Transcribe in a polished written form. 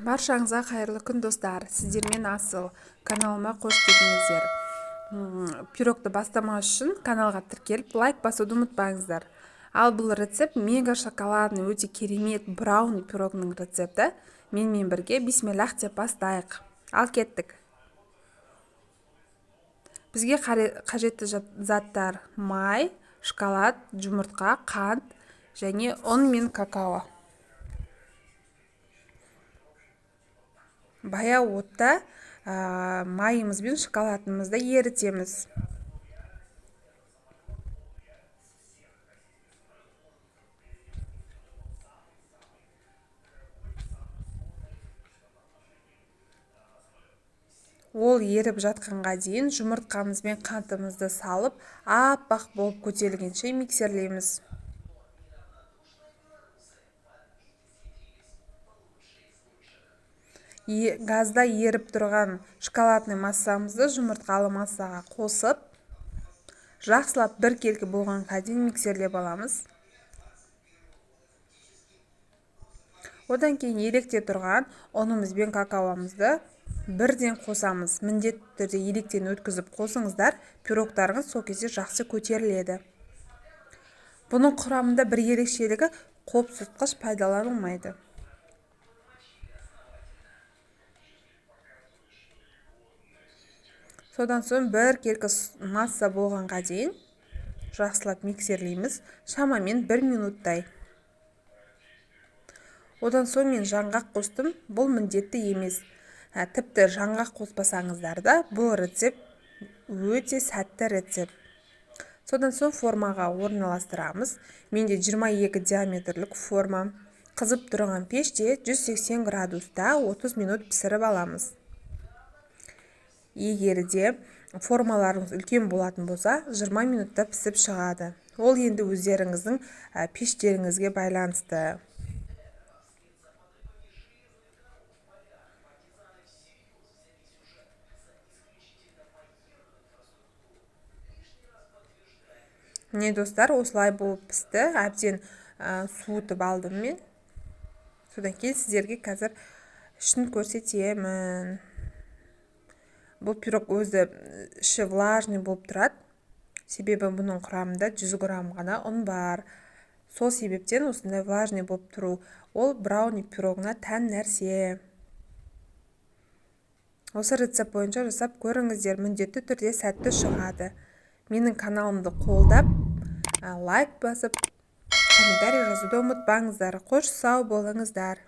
Баршаңызға қайырлы күн, достар! Сіздермен Асыл. Каналыма қош келдіңіздер. Пирогты бастамас үшін каналға тіркеліп, лайк басуды ұмытпаңыздар. Ал бұл рецепт мега шоколадный, өте керемет брауни пирогының рецепті. Менімен бірге бисмиллах деп бастайық. Ал кеттік. Бізге қажетті заттар: май, шоколад, жұмыртқа, қант және ұн мен какао. Баяу отта майымыз бен шоколадымызды ерітеміз. Ол еріп жатқанға дейін жұмыртқамыз бен қантымызды салып, аппақ болып көтерілгенше миксерлейміз. Газда еріп тұрған шоколадный массамызды жұмыртқалы массаға қосып, жақсылап біркелкі болғанға дейін миксерлеп аламыз. Одан кейін електе тұрған ұнымыз бен какаомызды бірден қосамыз. Міндетті түрде електен өткізіп қосыңыздар, пирогтарыңыз сол кезде жақсы көтеріледі. Бұның құрамында бір ерекшелігі, қопсытқыш пайдаланылмайды. Содан соң біркелкі масса болғанға дейін жақсылап миксерлейміз, шамамен 1 минуттай. Одан соң мен жаңғақ қостым, бұл міндетті емес. Тіпті жаңғақ қоспасаңыздар да, бұл рецепт өте сәтті рецепт. Содан соң формаға орналастырамыз. Менде 22 диаметрлік форма. Қызып тұрған пеште 180 градуста 30 минут пісіріп аламыз. Егер де формаларыңыз үлкен болатын болса, 20 минутта пісіп шығады. Ол енді өздеріңіздің пештеріңізге байланысты. Міне, достар, осылай болып пісті. Әбден суытып алдым мен. Содан кейін сіздерге қазір ішін көрсетемін. Бұл пирог өзі іші влажный болып тұрады. Себебі бұның құрамында 100 грамм ғана ұн бар. Сол себептен осындай влажный болып тұру, ол брауни пирогына тән нәрсе. Осы рецепт бойынша жасап көріңіздер, міндетті түрде сәтті шығады. Менің каналымды қолдап, лайк басып, комментарий жазуды ұмытпаңыздар. Қош сау болыңыздар.